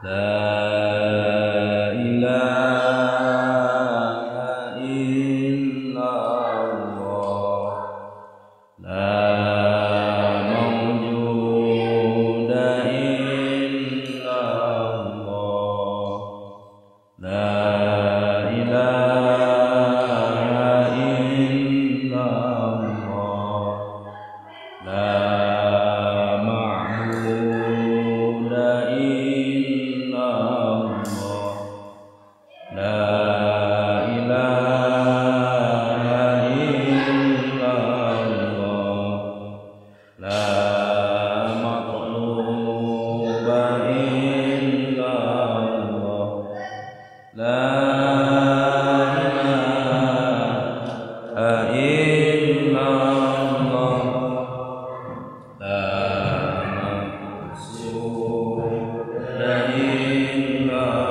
La ilaha illallah. La mawjuda illallah. La ilaha illallah. La ma'buda illallah. La ilaha illallah. La maqluba illallah. La ilaha illallah. La maqsuda illallah.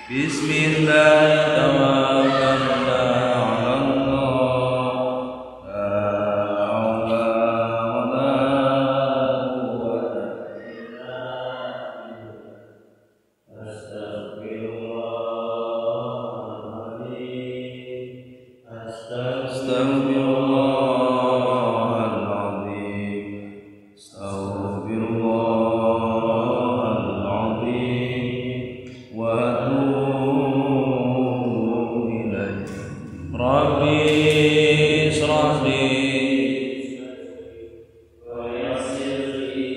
Bismillah tawakkalna 'ala Allah. La hawla wa la quwwata illa billah. Astaghfirullahaladzim. Astaghfirullahaladzim. Astaghfirullahaladzim. Wa atubu ilaih. Rabbi israh li wa yassir li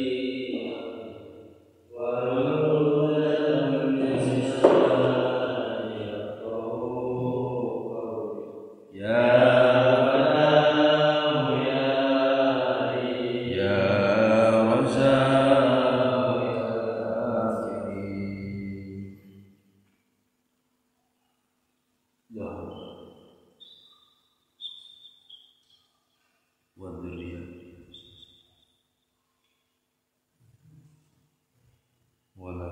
wahlul 'uqdatam min lisani yafqahu qawli. Ya Fatah ya Alim ya Razzaq ya Karim. Ya wa dzurriyyah wala.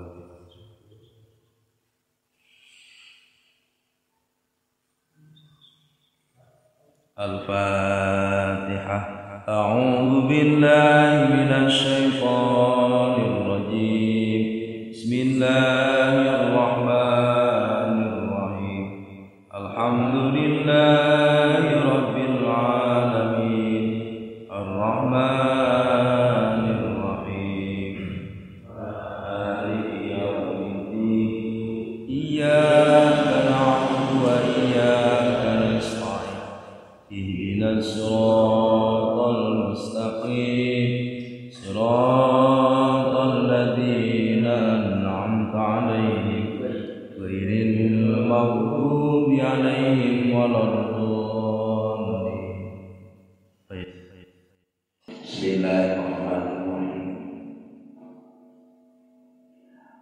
Al-Fatihah. A'udzu billahi minasy syaithanir rajim. Bismillahirrahmanirrahim. Alhamdulillahi rabbil alamin. Arrahmanir rahim. Maliki yaumiddin. Iyyaka na'budu wa iyyaka nasta'in. Ihdinas siratal mustaqim. Siratal ladzina an'amta 'alaihim ghairil maghdubi 'alaihim waladdallin. Bismillahirrahmanirrahim.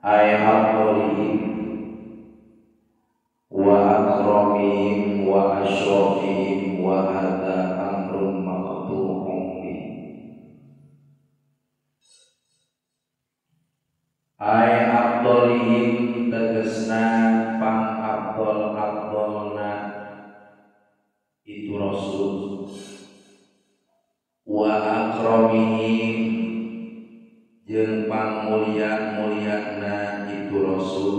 Ay afdalihim wa akramihim wa asyrafihim wa hadza amrun maqtu'un bih. Ay afdalihim tegesna pang afdal afdalna itu rasul, wa akramihim jeung pang mulia-muliana itu rasul,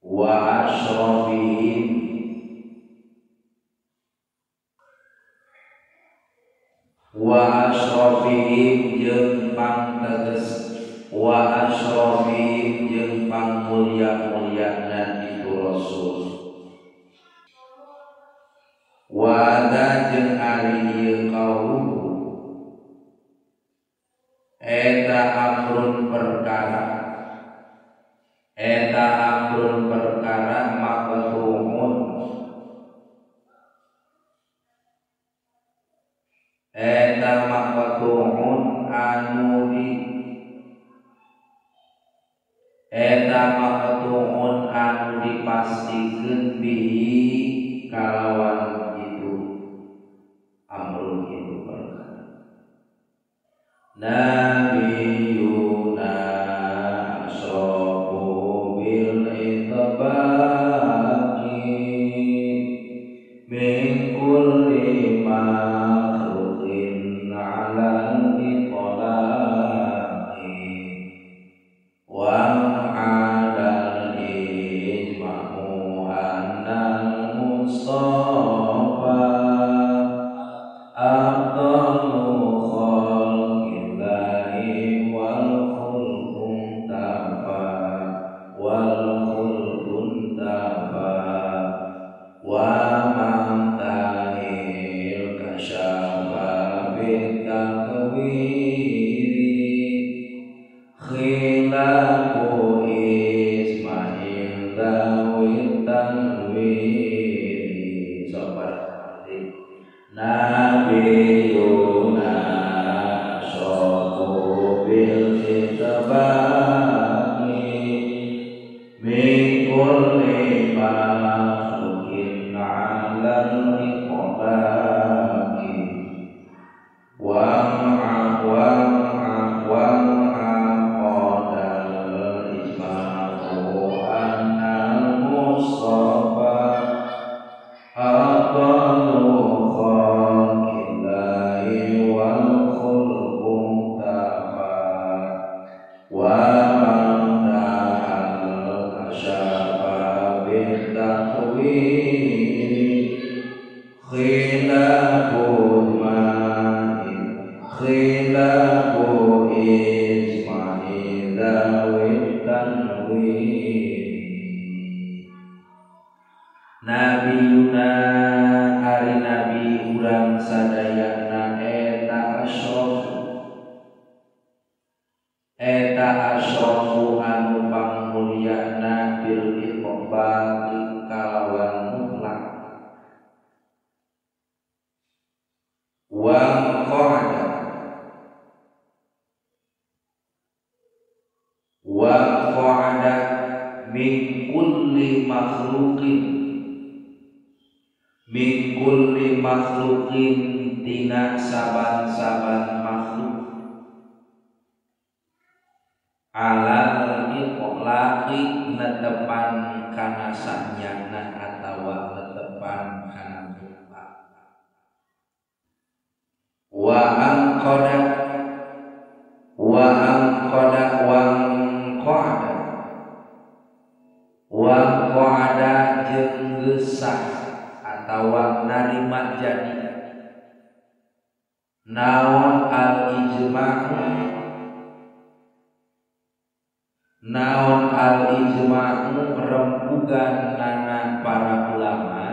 wa asyrafihim wa asyrafihim jeung pang teges wa asyrafihim jeung pang mulia-muliana itu rasul, wa ada jeung ari ieu kaum eta amrun perkara, eta amrun perkara maqtu'un, eta maqtu'un anu di, eta maqtu'un anu dipastikeun bihi kalawan itu amrun itu perkara. Nabiyuna asrafu bil itbaqi min kulli makhluqin 'ala al-itlaqi. Khilafu ijma'i dzawit tanwiri. Nabiyuna ari nabi urang sadayana eta asyraf, eta asyrafu anu pangmulyana bil iqbal kalawan mutlak wa qa'ada wa qa'ada min kulli makhluqin, min kulli makhluqin tina saban-saban makhluk alal iqlaqi netepan kana sanyana atawa netepan kana mutlak wa angqada wa angqada wa qa'ada wa qa'ada jeung geusah atawa narima jadi naon al ijma'u, naon al ijma'u rembugan nana para ulama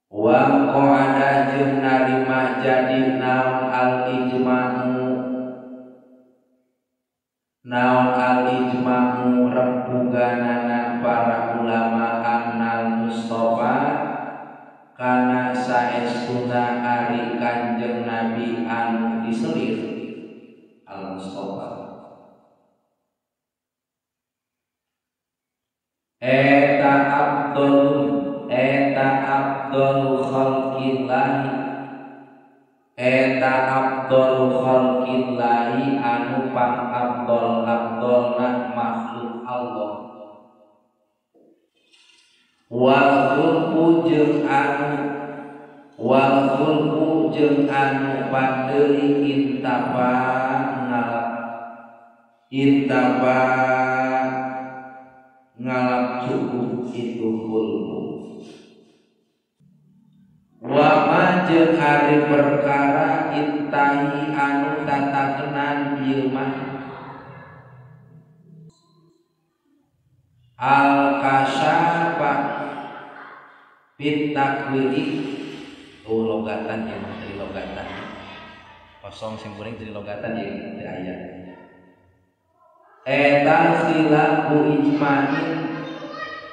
wa qa'ada jeung narima jadi naon al ijma'u, naon al ijma'u rembuganana para ulama annal Mustafa kana saestuna ari Kanjeng Nabi anu diselir al Mustafa eta abdul, eta abdul khalqillahi, eta abdul khalqillahi anu pang abdul abdulna makhluk Allah wal khulqu jeung anu, wal khulqu jeung anu pandeuri intapa ngalap, intapa ngalap cukup itu khulqu wa ma jeung ari perkara intahi anu tatakenan ieu mah al kasyafa fit takwiri. Oh logatan ya mah dari logatan kosong sing kuring dari logatan ya teu aya eta khilafu ijma'in,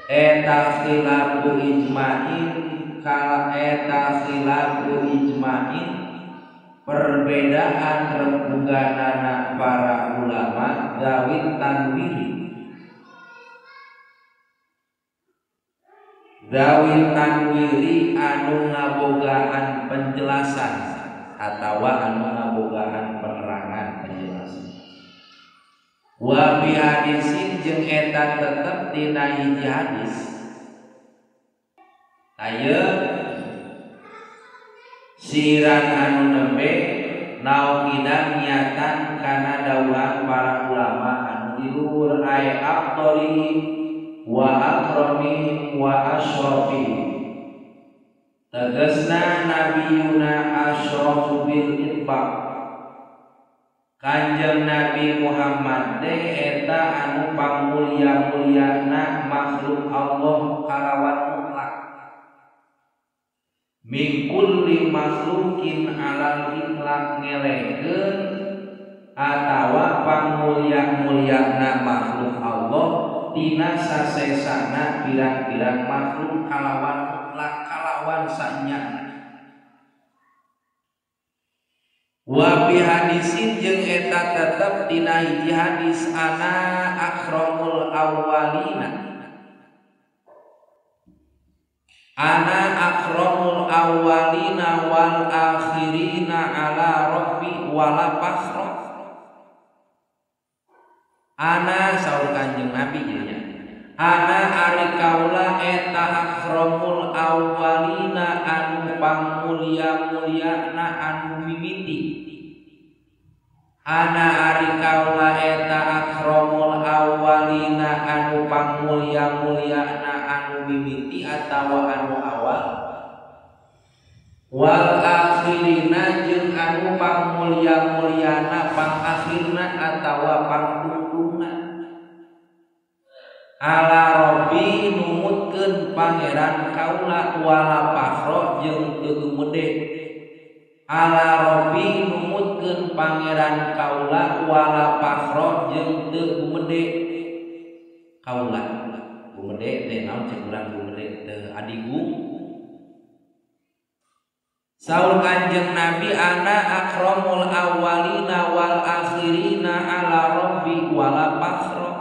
eta khilafu ijma'in kala eta khilafu ijma'in perbedaan rembuganana para ulama dzawit tanwiri, dzawit tanwiri anu ngabogaan penjelasan atawa anu ngabogaan penerangan penjelasan wa bi hadisin jeung eta tetep dina hiji hadis. Ayeuna siran anu nembe naokidan niatan kana dawuhan para ulama anu di luhur ay afdalihim wa akramihim wa asyrafihim. Tegasna nabiyuna asyrafu bil itbaq, Kanjeng Nabi Muhammad teh eta anu pangmulia-muliana makhluk Allah kalawan mutlak min kulli makhlukin alal itlaq ngelekeun atawa pangmulia-muliana makhluk Allah tina sasesana pirang-pirang makhluk kalawan mutlak kalawan sanyana. Wa bi hadisin jeung eta tetep dina hiji hadis ana akramul awwalina, ana akramul awwalina wal akhirina ala rabbi wala fakhra. Ana saur Kanjeng Nabi nya, ana ari kaula eta akramul awwalina anu pangmulia-muliana anu mimiti, ana ari kaula eta akramul awwalina anu pangmulia-muliana anu mimiti atawa anu awal Wal akhirina jeung anu pangmulia-muliana pangakhirna atawa pangtungtungna. Ala Rabbi numutkeun pangeran kaula wala fakhra jeung teu gumede. Ala Rabbi numutkeun pangeran kaula wala fakhra jeung teu gumede kaula. Gumede teh naon cek urang gumede teu adigung. Saur Kanjeng Nabi ana akramul awwalina wal akhirina ala Rabbi wala fakhra.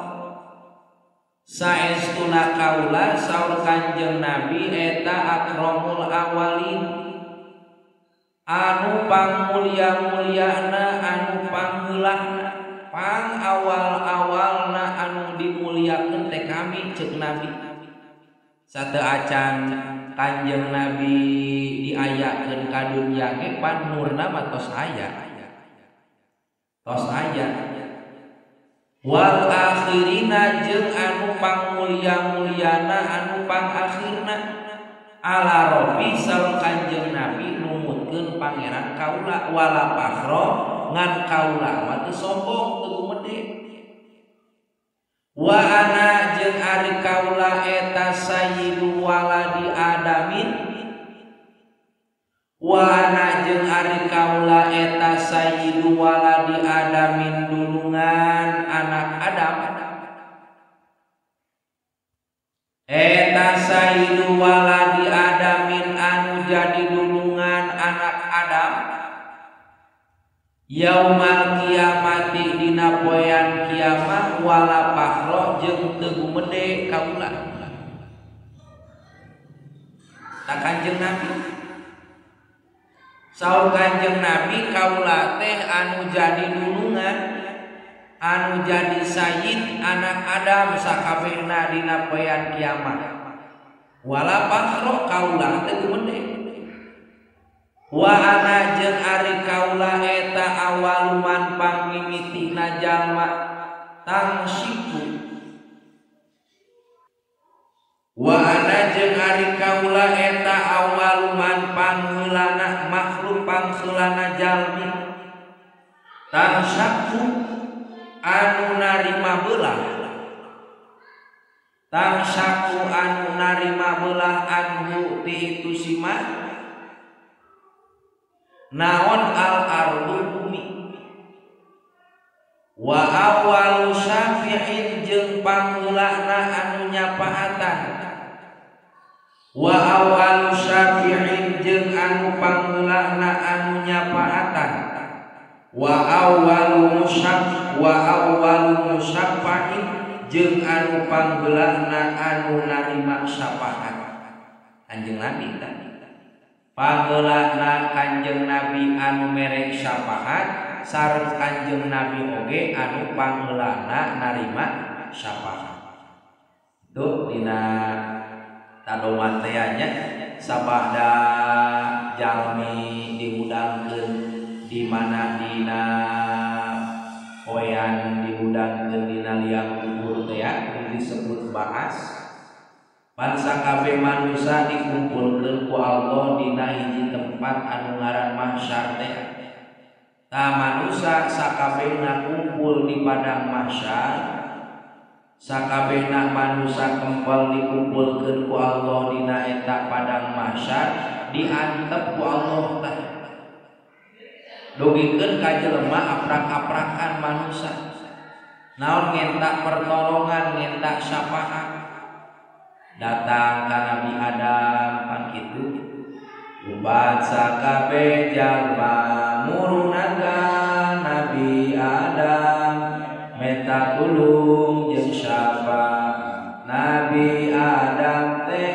Saestuna kaula saur Kanjeng Nabi eta akramul awwalin anu pangmulia-muliana anu pangheulahna pang awal-awalna anu dimuliakeun teh kami ceuk Nabi. Sateu acan Kanjeng Nabi diayakeun ka dunya ge pan nurna mah tos aya. Tos aya. Wal akhirina jeung anu pangmulia-muliana anu pangakhirna. Ala Rabbi saur Kanjeng Nabi numutkeun pangeran kaula wala fakhra ngan kaula mah teu sombong teu gumede. Wa ana jeung ari kaula eta sayyidu waladi adamin. Wa ana jeung ari kaula eta sayyidu waladi adamin dulungan anak Adam. Eta sayyidu waladi adamin anu jadi dulungan anak Adam. Yaumal kiamati dina poean kiamat wala fakhra jeung teu gumede kaula. Ta Kanjeng Nabi. Saur Kanjeng Nabi kaula teh anu jadi dulungan, anu jadi sayyid anak Adam sakabehna dina poean kiamat. Wala fakhra kaula teu gumede. Wa ana jeung ari kaula eta awaluman pangmimitina jalma tangsiku. Wa ana jeung ari kaula eta awaluman pangheulana makhluk pangheulana jalmi tangsaku anu narima beulah. Tangsaku anu narima beulah anhu ti itu sima naon al ardu bumi. Wa awwalu syafi'in jeung pangheulana anu nyapaatan. Wa awwalu syafi'in jeung anu pangheulana anu nyapaatan. Wa awwalu musyaf wa awwalu musyaffa'in jeung anu pangheulana anu narima syafaat. Kanjeng Nabi tah pangheulana Kanjeng Nabi anu mere syafaat sareng Kanjeng Nabi oge anu pangheulana narima syafaat. Itu dina tadoman teh nya sabada jalmi dihudangkeun di mana dina poean dihudangkeun dina liang kubur teh disebut baas. Bangsa kabeh manusia dikumpulkeun ku Allah dina hiji tempat anu ngaran mahsyar teh. Tah manusia sakabehna kumpul di padang mahsyar, sakabehna manusia kempel dikumpulkeun ku Allah dina eta padang mahsyar, diantep ku Allah tah. Dugikeun ka jelema aprak-aprakan manusia. Naon ngenta pertolongan, ngenta syafaat. Datang ka Nabi Adam pan kitu lumpat sakabeh jalma murunaga Nabi Adam menta tulung jeung syafaat. Nabi Adam teh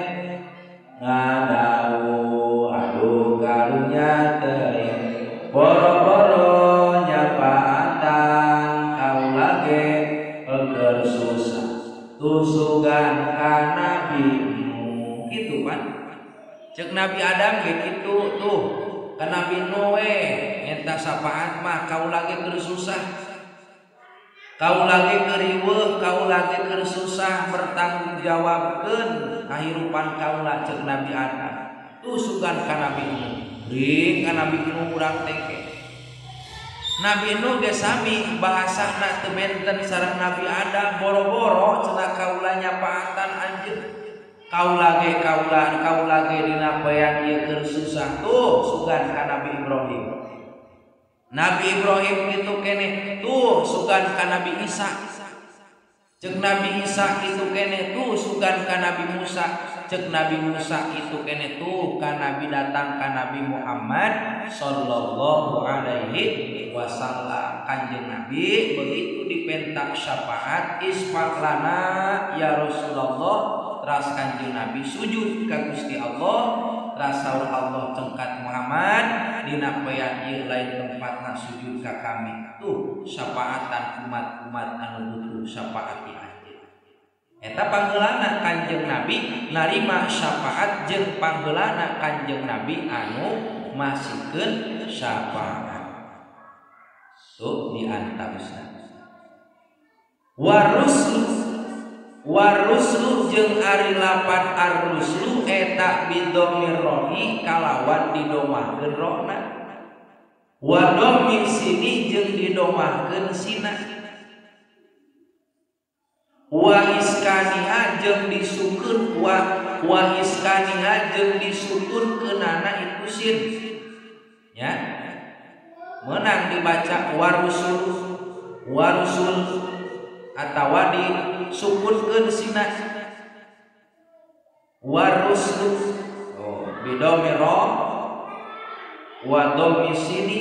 ngadawuh aduh karunya teuing boro-boro nyapaatan kaula ge keur susah tusugan ka Nabi Nuh kitu pan. Cek Nabi Adam ge kitu tuh ka Nabi Nuh we eta syafaat mah kaula ge keur susah, kaula ge keur riweuh, kaula ge keur susah bertanggungjawabkeun kahirupan kaula cek Nabi Adam tusugan ka Nabi Nuh. Ring ka Nabi Nuh urang teh. Nabi Nuh ge sami bahasana teu benten sareng Nabi Adam, boro-boro cenah kaula nyapaatan anjeun. Kaula ge kaula kaula ge dina poean ieu keur susah tuh sugan ka Nabi Ibrahim. Nabi Ibrahim kitu keneh tuh sugan ka Nabi Isa. Cek Nabi Isa kitu keneh tuh sugan ka Nabi Musa. Cek Nabi Musa kitu keneh tuh ka Nabi datang ka Nabi Muhammad sallallahu alaihi wasallam. Kanjeng Nabi begitu dipentak syafaat isfa lana ya Rasulullah, teras kanjeng Nabi sujud ka Gusti Allah, teras saur Allah cengkat Muhammad dina poean ieu lain tempatna sujud ka kami tuh syafaatan umat-umat anu butuh syafaat ti anjeun. Eta panggeulana kanjeng Nabi narima syafaat jeung panggeulana kanjeng Nabi anu masikeun syafaat. Tuh di antawisna. Waruslu waruslu jeung ari lapan arruslu eta bidomir rohi kalawan didomahkeun rohna. Wa dhammi sini jeung didomahkeun sina. Wa iskaniha jeung disukun wa iskaniha jeung disukun keunana itu sin. Ya. Menang dibaca warusul warusul atawa disukunkeun sina warusul. Oh, bidomir ra wa dhammi sini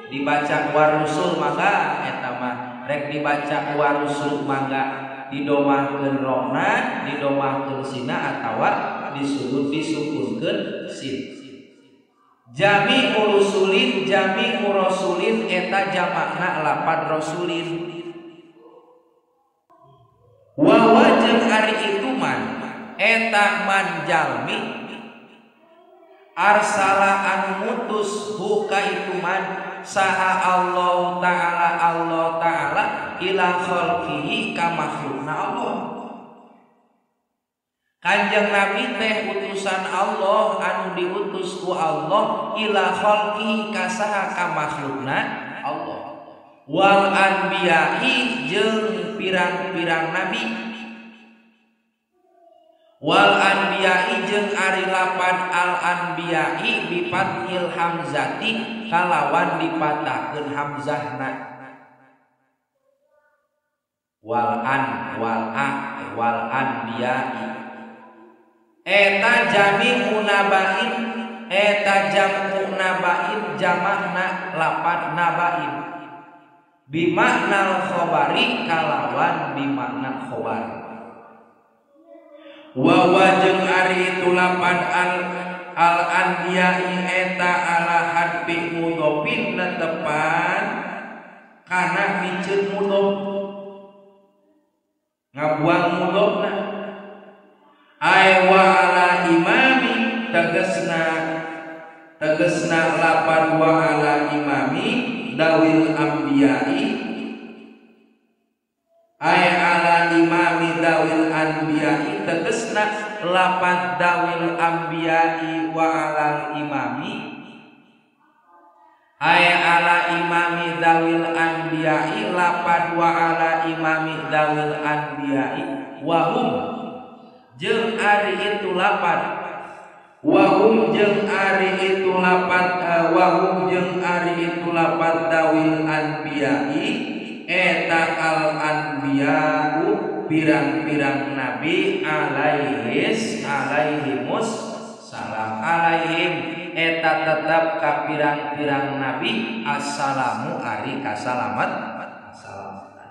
dibaca warusul maka eta mah rek dibaca warusul mangga didomahkeun rona didomahkeun sina atawa disebut disukunkeun sin. Jami urusulin jami urasulin eta jamakna lapan rasulin. Wa jeung ari itu man eta man jalmi arsala anu mutus buka itu man saha Allah ta'ala Allah ta'ala ila khalqihi ka makhlukna Allah. Kanjeng Nabi teh utusan Allah anu diutus ku Allah ila khalqihi ka saha ka makhlukna Allah. Wal anbiya'i jeung pirang-pirang nabi. Wal anbiya'i jeung ari lapan al anbiya'i bifathil hamzati kalawan dipatahkeun hamzahna. Wal an wal a wal anbiya'i eta jami'u nabain eta jam'u nabain jamakna lapan nabain bimaknal khobari kalawan bimakna khobar. Wa jeung ari itu lapan al anbiya'i eta ala hadbi mudhofin netepan kana miceun mudhof ngabuang mudhofna ay wa ala imami tegesna tegesna lapan wa ala imami dawil anbiya'i ay ala imami dawil anbiya'i tegesna lapan dawil anbiya'i wa alal imami ay ala imami dawil anbiya'i lapan wa ala imami dawil anbiya'i wahum jeung ari itu lapan wahum jeung ari itu lapan wahum jeung ari itu lapan dawil anbiya'i eta al anbiya'u pirang-pirang nabi alaihis alaihimus salam alaihim eta tetap ka pirang-pirang nabi assalamu ari kasalamat kasalamatan.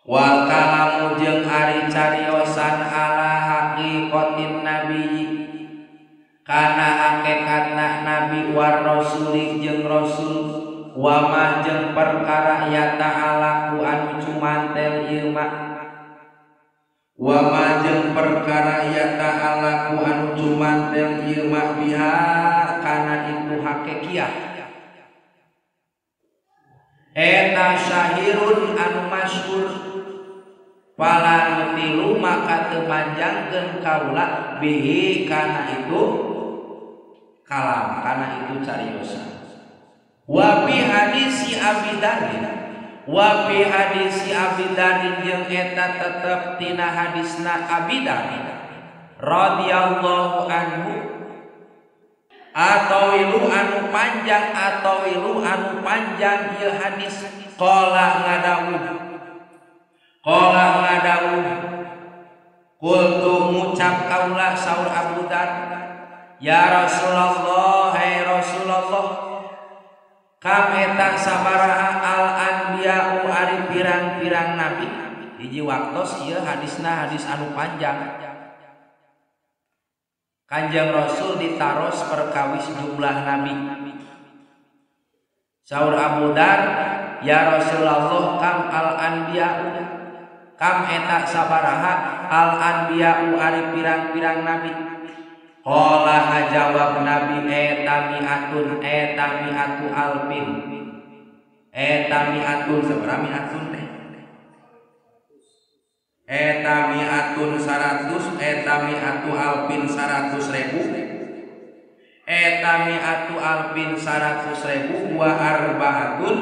Wal kalamu jeung ari cariosan ala haqiqatin nabi kana hakikatna nabi war rasuli jeung rasul wa ma jeung perkara ya ta'ala ku anu cumantel ieu mah wa ma jeung perkara ya ta'ala ku anu cumantel ieu mah biha kana itu hakikiah eta syahirun anu masyhur pala nu tilu maka teu manjangkeun kaula bihi kana itu kalam karena itu cariosan. Wa fi hadisi Abi Dzar, wa fi hadisi Abi Dzar jeung eta tetep tina hadisna Abi Dzar radhiyallahu anhu atau wilu anu panjang atau wilu anu panjang ieu hadis qala ngadawuh qultu ngucap kaula saur Abu Dzar ya Rasulullah hai Rasulullah kam eta sabaraha al anbiya'u ari pirang-pirang nabi. Hiji waktos ieu hadisna hadis anu panjang. Kanjeng Rasul ditaros perkawis jumlah nabi. Saur Abu Dzar ya Rasulullah kam al anbiya'u kam eta sabaraha al anbiya'u ari pirang-pirang nabi. Qala ngajawab nabi eta mi'atun eta mi'atu alfin eta mi'atun sabaraha mi'atun teh eta mi'atun 100 eta mi'atu alfin 100.000 eta mi'atu alfin 100.000 wa arbaatun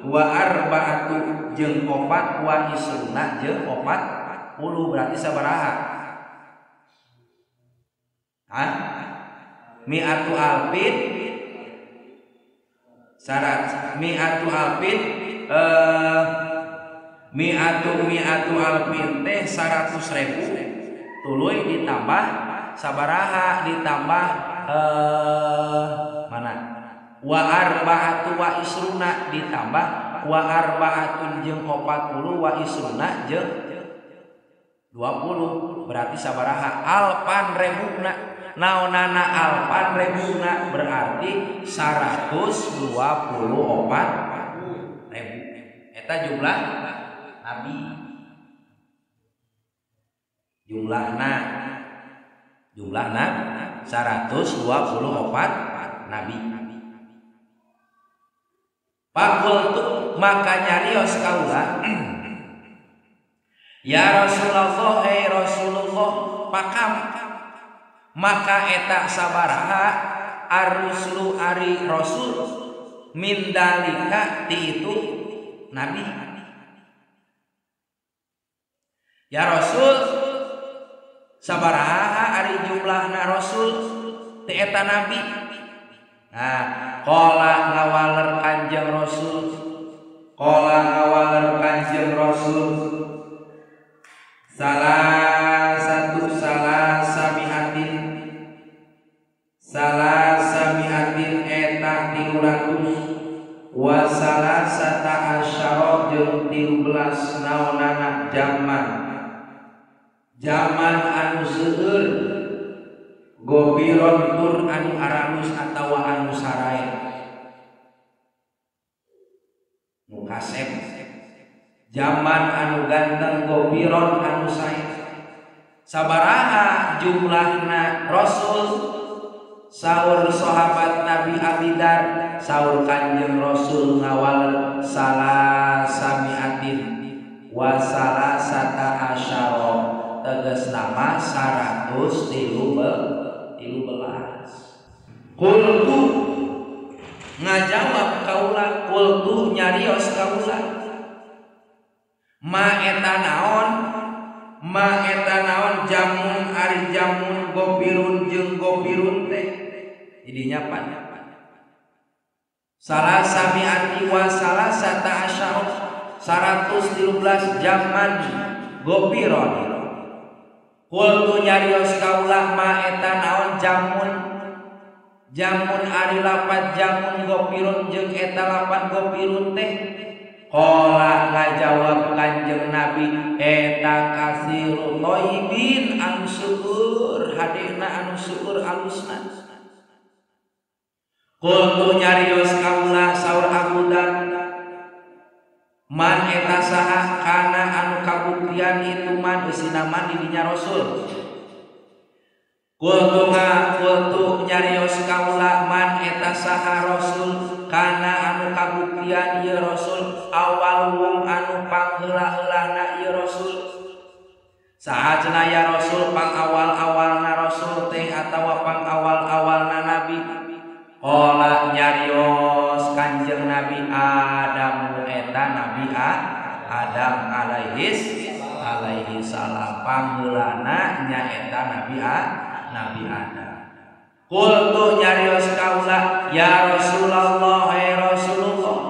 wa arbaatu jeung opat wa isruna jeung 40 berarti sabaraha? Mi'atu alfin syarat mi'atu alfin mi'atu alfin teh 100.000 tuluy ditambah sabaraha ditambah mana wa arba'atu wa isruna ditambah wa arba'atun jeung 40 wa isruna jeung 20 berarti sabaraha alpan rebuna naonana alpan rebuna berarti 124.000 eta jumlah nabi jumlahna 124 nabi. Fakultu maka nyarios kaula ya Rasulullah hei Rasulullah pakam maka eta sabaraha arruslu ari rasul min dalika ti itu nabi. Ya Rasul sabaraha ari jumlahna rasul ti eta nabi. Nah qala ngawaler kanjeng Rasul qala ngawaler kanjeng Rasul salah satu salah samiatin salah samiatin eta 300 wa salah sata asyara jeung 13 naonana zaman zaman anu seueur gobiron tur anu aralus atawa anu sarae nu kasep zaman anu ganteng gobiron anu sae. Sabaraha jumlahna rasul saur sahabat Nabi Abi Dzar saur kanjeng Rasul ngawal salah samiatin wa salah sata asyara tegas nama 113. Qultu ngajawab kaula qultu nyarios kaula ma eta naon jamun ari jamun gopirun jeung gopirun teh jadinya pan salah samiati wa salah sata asyara 113 jaman gopiron. Qultu nyarios kaula ma eta naon jamun jamun ari lapat jamun gopirun jeung eta lapan gopirun teh. Qala ngajawab kanjeng Nabi eta kasiru thayyibin anu syukur hadena anu syukur alusna. Qultu nyarios kaula saur Abu Dzar man eta saha kana anu kabuktian itu man eusina man di dinya Rasul. Qultu nyarios kaula man eta saha Rasul kana anu kabuktian ieu Rasul awal wong anu pangheula-heulana ieu Rasul. Saha cenah ya Rasul pang awal-awalna Rasul teh atawa pang awal-awalna Nabi. Qala nyarios Kanjeng Nabi Adam eta Nabi Adam alaihi salam pangheulana nyaeta Nabi Nabi Adam. Qultu nyarios kaula ya Rasulullah ya Rasulullah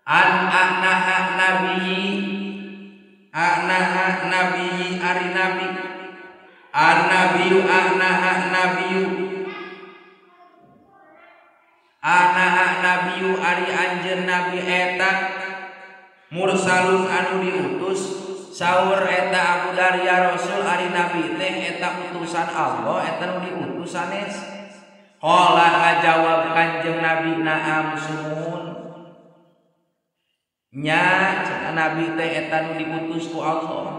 an anaha nabi anaha nabi ari nabi an nabiyu anaha nabiyu anaha nabiyu ari anjeun nabi eta mursalun anu diutus. Saur eta Abu Dar ya Rasul ari nabi teh eta utusan Allah eta nu diutus sanes. Qala ngajawab Kanjeng Nabi na'am sumuhun nya cenah nabi teh eta nu diutus ku Allah.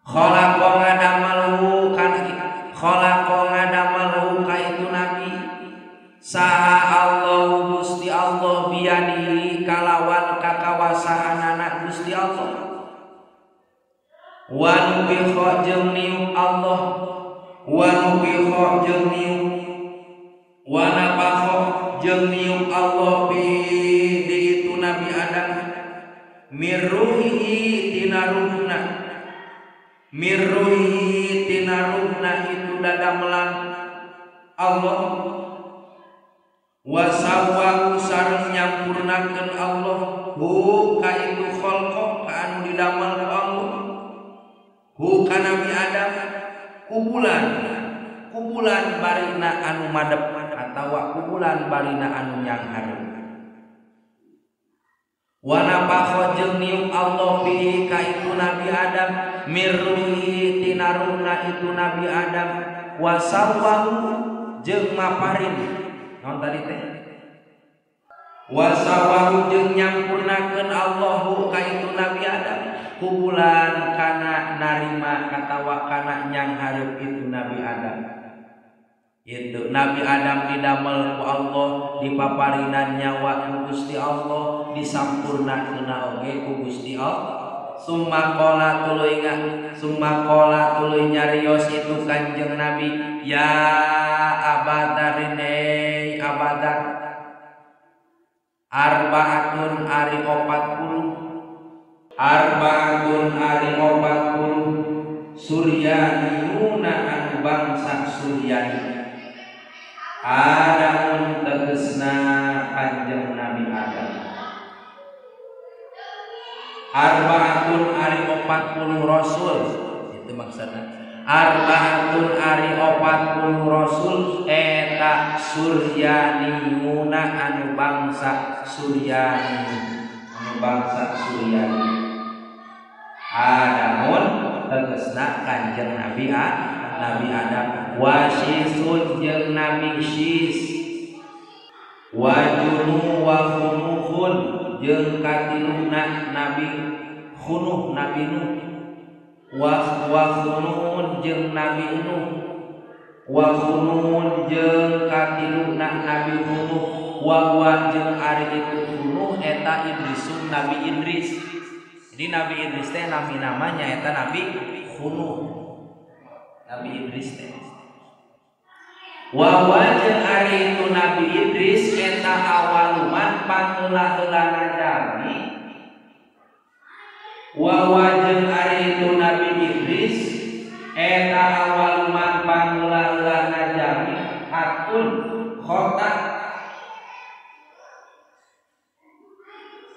Khalaqa ngadamalhu kana khalaqa ngadamalhu ka itu nabi saha Allah Gusti Allah biyadihi kalawan kakawasaanana Gusti Allah. Wa nufikha jeung niup Allah wa nufikha jeung niup wa nafakha jeung niup Allah bi di itu Nabi Adam mirruhi tina ruhna mirruhi tina ruhna itu dadamelan Allah wa sawwahu sareng nyampurnakeun Allah hu ka itu khalqa ka anu didamel ku Allah hu ka Nabi Adam kubulan kubulan barina anu madep atawa kubulan barina anu nyanghareup. Wa nafakha jeung niup Allah bi ka itu Nabi Adam mirruhi tina ruhna itu Nabi Adam wa sawwahu jeung maparin naon tadi teh wa sawwahu jeung nyampurnakeun Allahu ka itu Nabi Adam kubulan kana narima katawa kana nyanghareup itu Nabi Adam. Itu Nabi Adam didamel ku Allah dipaparinan nyawa ku Gusti Allah disampurnakeun oge ku Gusti Allah. Summa qala tuluy summa qala tuluy nyarios itu Kanjeng Nabi ya abadarin abadar arbaatun ari 40 arbaatun ari 40 suryaniyuna anu bangsa Suryani Adamun tegesna Kanjeng Nabi Adam. Arbaatun ari 40 rasul itu maksudna. Arbaatun ari 40 rasul eta suryaniyuna anu bangsa Suryani anu bangsa Suryani. Adamun tegesna Kanjeng Nabi Nabi Adam. Wasisun jeung Nabi Sis wajunu wa khunuhun jeung katiluna Nabi Khunuh Nabi Nuh wa khunuhun jeung Nabi Nuh wa khunuhun jeung katiluna Nabi Khunuh wa wa jeung ari itu Khunuh eta Idrisun Nabi Idris. Jadi Nabi Idris teh nami namanya eta Nabi Khunuh Nabi Idris teh. Wa jeung ari itu Nabi Idris eta awaluman pangeula-heulana jalmi. Wa jeung ari itu Nabi Idris eta awaluman pangeula-heulana jalmi hatun khota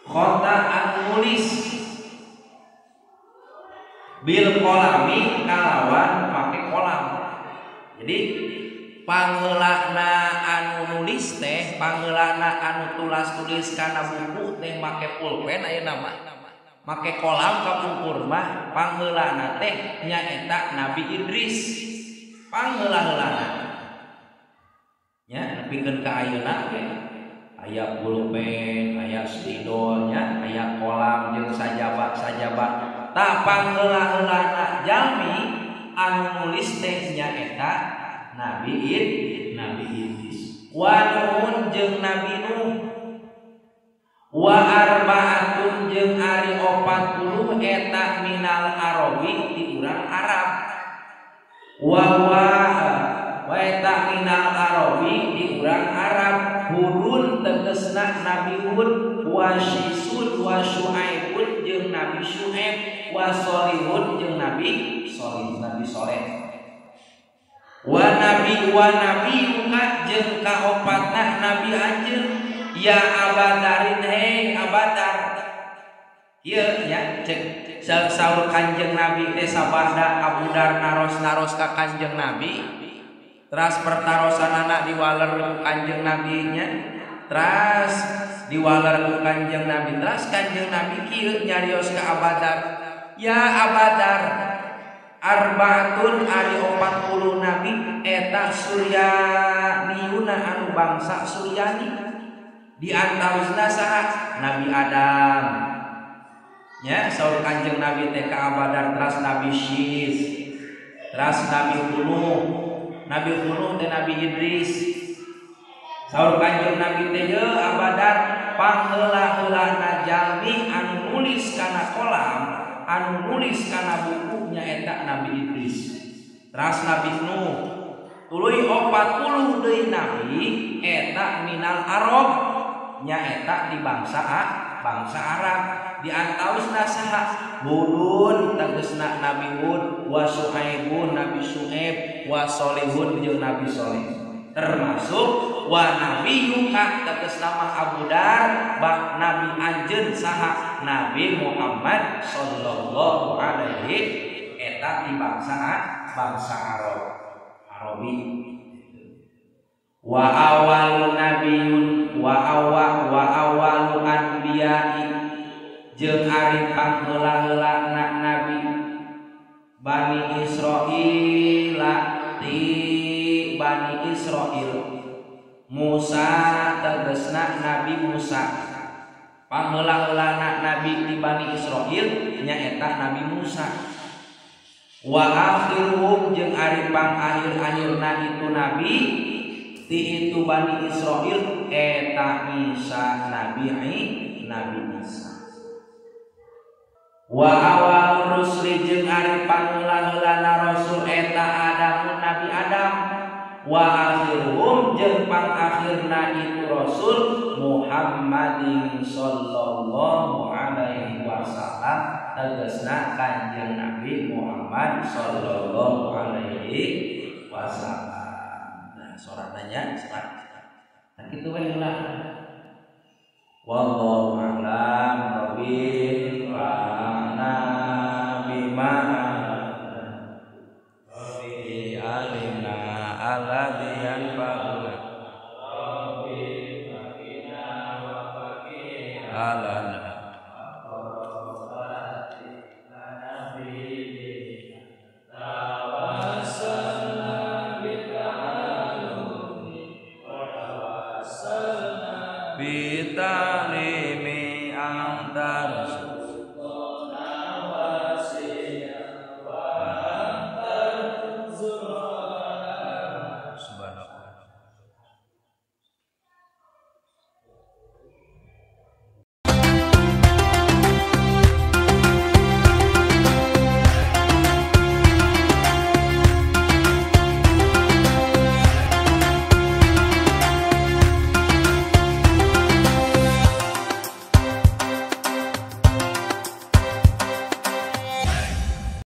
khota anu nulis bil kolami kalawan make kolam. Jadi pangeulana anu nulis teh pangeulana anu tulas tulis kana buku teh make pulpen ayeuna mah make kolam kapungkur mah pangeulana teh nyaeta Nabi Idris pangeula-heulana nya nepikeun ka ayeuna ge aya pulpen aya spidol nya aya kolam jeung sajaba-sajaba. Tah pangeula-heulana jalmi anu nulis teh nyaeta Nabi Idris. Wa Nuhun jeung Nabi Nuh wa arbaatun jeung ari 40 eta minal arabi ti urang Arab. Wa wa eta minal arabi tegasna Nabi Hud wa Syisun wa Syuaibun jeung Nabi Syuaib wa Sholihun jeung Nabi Sholih, Nabi Soleh. Wa nabi wa nabiyuka jeung kaopatna nabi anjeun ya abadarin hei abadar. Ieu nya cek saur Kanjeng Nabi teh sabada Abu Dar naros-naros ka Kanjeng Nabi teras pertarosanana diwaler ku Kanjeng Nabi nya teras diwaler ku Kanjeng Nabi teras Kanjeng Nabi kieu nyarios ka Abadar ya Abadar arbaatun ari 40 nabi eta suryaniuna anu bangsa Suryani di antawisna saha Nabi Adam nya saur Kanjeng Nabi teh ka Abadar teras Nabi Syis teras Nabi Nuh, Nabi Nuh teh Nabi Idris. Saur Kanjeng Nabi teh ye Abadar pangheula-heulana jalmi anu nulis kana kolam anu nulis kana buku nyaeta Nabi Idris teras Nabi Nuh tuluy 40 deui nabi eta minal Arab nyaeta di bangsa bangsa Arab di antawisna saha Hudun tegasna Nabi Hud wa Syuaibun Nabi Syuaib wa Sholihun jeung Nabi Sholih termasuk wa nabiyuka tegasna mah Abu Dar bak nabi anjeun saha Nabi Muhammad sallallahu alaihi eta di bangsa bangsa Arab Arabi. Wa awal nabiyun wa awalu anbiya'i jeung ari pangheula-heulana nabi Bani Israil ti Bani Israil Musa tegasna Nabi Musa pangheula-heulana nabi di Bani Israil nyaeta Nabi Musa. Wa akhiruhum jeung ari pang akhir-akhirna itu nabi ti itu Bani Israil eta Isa Nabi Nabi Isa. Wa awal rusli jeung ari pangheula-heulana rasul eta Adamun Nabi Adam. Wa akhiruhum jeung pangakhirna itu rasul Muhammadin sallallahu alaihi wasallam tegasna Kanjeng Nabi Muhammad sallallahu alaihi wasallam. Nah, sorananya salat. Nah, kitu we lah. Wallahu a'lam rabbi wa bima rabbi alimna alladzi yanfa'una rabbi faqina wa faqina alana bita'limi